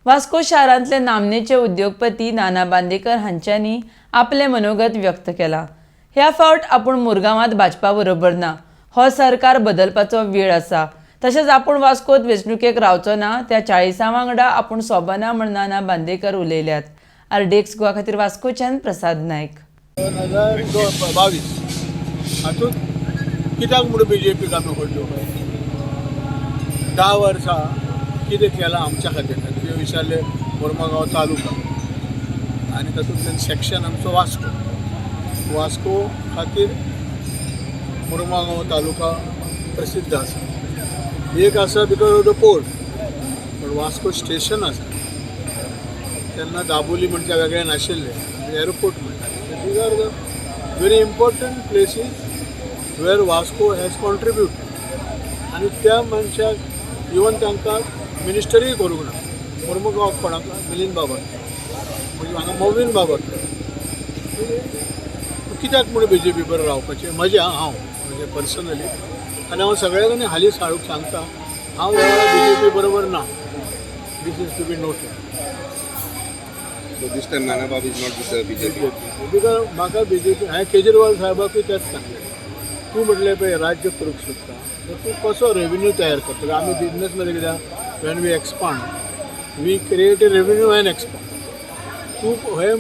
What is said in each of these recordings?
वास्को शारांतले नामनेचे उद्योगपती नाना बांदेकर हांच्यांनी आपलें मनोगत व्यक्त केलां. ह्या फावट आपूण मुरगांवांत भाजपा बरोबर ना. हो सरकार बदलपाचो वेळ आसा. तशेंच आपूण वास्कोत वेंचणुकेक रावचो ना. त्या 40 वांगडा आपूण सोबना म्हण नाना बांदेकर उलयल्यात. आरडीएक्स गोवा खातीर वास्कोच्यान प्रसाद नायक. 2022 हातूंत कित्याक म्हूण बीजेपीक आमी वोट दिवपाक? 10 वर्सां कितें केलां आमच्या खातीर? तुवें विचारलें, मोरमुगांव तालुका आनी तातूंतल्यान सेक्शन आमचो वास्को. वास्को खातीर मोरमुगांव तालुका प्रसिद्ध आसा. एक आसा because of the port, पण वास्को स्टेशन आसा. तेन्ना दाबोली म्हणच्या वेगळें नाशिल्लें, एअरपोर्ट म्हणटाले. These are the very important places where Vasco has contributed. आनी त्या मनशाक इवन तांकां मिनिस्टरूय करूंक ना. मुर्मुगांव कोणाक? मिलिंद बाबाक. म्हणजे हांगा मोविन बाबाक. कित्याक म्हूण बीजेपी बरोबर रावपाचें? म्हजें हांव म्हणजे पर्सनली, आनी हांव सगळ्या कडेन हालींच हाडूंक सांगता, हांव ह्या वेळार बीजेपी बरोबर ना. This is to be noted. So this time Nana Bab is not with the BJP. Because म्हाका बीजेपी, हांवें केजरीवाल साहेबाकूय तेंच सांगलें, तूं म्हटलें पळय राज्य करूंक सोदता तर तूं कसो रेवेन्यू तयार करतलो? आमी बिजनसमध्ये कित्याक, when we expand, we create a revenue and expand. तूं हे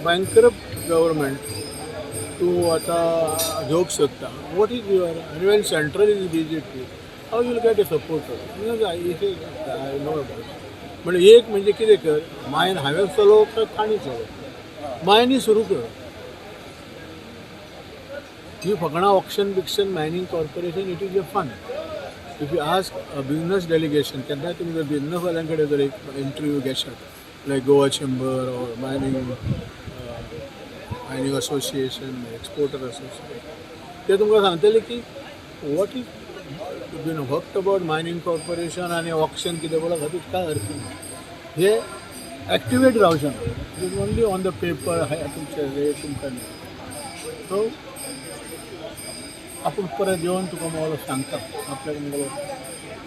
बँकरप्ट गव्हर्मेंट तूं आतां घेवंक सोदता. What is your, आनी when central is BJP, how you'll get a support? I know about. म्हणजे एक म्हणजे कितें कर, मायन हांवें चलोवप काय तांणी चलोवप? मायनी सुरू कर. ही फकणां auction बिक्शन, mining corporation, it is a fun. If you ask a business delegation, केन्नाय तुमी जर बिजनसवाल्यां कडेन जर एक interview घेशात, like Goa Chamber or mining association, exporter association, ते तुमकां सांगतले की what is been फक्त अबाउट मायनींग कॉर्पोरेशन आनी ऑक्शन कितें पळय, हातूंत कांय अर्थ ना. हे एक्टिवेट रावचे ना. It is only on the paper. तुमचे रेट तुमकां सो आपूण परत येवन तुका मगो सांगता, आपल्याक मगो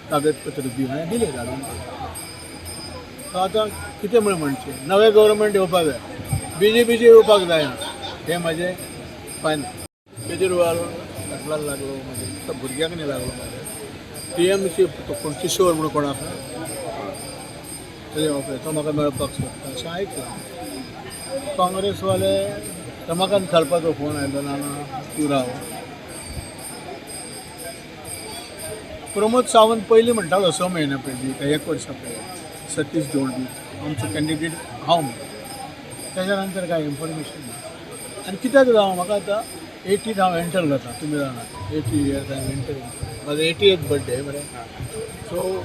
कागदपत्र दी. हांवें दिलें धाडून. सो आतां कितें म्हण म्हणचें, नवें गव्हर्मेंट येवपाक जाय, बीजेपीचें येवपाक जायना. हें म्हाजें फायनल. केजरीवाल फाटल्यान लागलो, मागीर भुरग्यांक न्ही लागलो. मागीर टीएमसी, तो कोण किशोर म्हणून कोण आसा तेजे, तो म्हाका मेळपाक सोदता अशें आयकलां. काँग्रेसवाले, रमाकांत खलपाचो फोन आयलो, ना तूं राव. प्रमोद सावंत पयलीं म्हणटालो, 6 म्हयन्या पयलीं काय एक वर्सा पयलीं, सतीश जोडवी आमचो कॅन्डिडेट हांव म्हणून. तेज्या नंतर कांय इन्फॉर्मेशन ना. आनी कित्याक जावं, म्हाका आतां 80 हांव एंटर जाता. तुमी जाणा, 80 इयर्स हांव एंटर. म्हाजो 80th birthday मरे. सो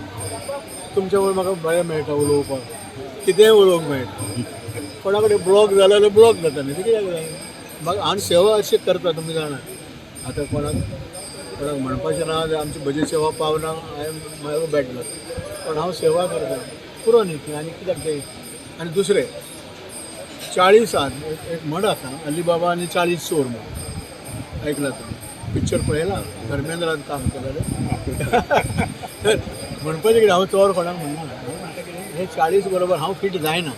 तुमच्या बरोबर म्हाका बरें मेळटा उलोवपाक, कितेंय उलोवंक मेळटा. कोणा कडेन ब्लॉक जालो जाल्यार ब्लॉक जाता न्ही. तें कित्याक जाय म्हाका? आनी सेवा अशी करता, तुमी जाणा. आतां कोणाक कोणाक म्हणपाचें ना जाल्यार आमची म्हजी सेवा पावना, हांवें म्हाका बॅड लक. पण हांव सेवा करता, पुरो न्ही ती? आनी कित्याक ते? आनी दुसरें, 40 एक म्हण आसा, अलीबाबा आनी 40 चोर म्हणून. आयकला तुमी? पिक्चर पळयला? धर्मेंद्रान काम केलें. तर म्हणपाचें कितें, हांव चोर कोणाक म्हणना. हांव म्हणटा कितें, हे 40 बरोबर हांव फिट जायना.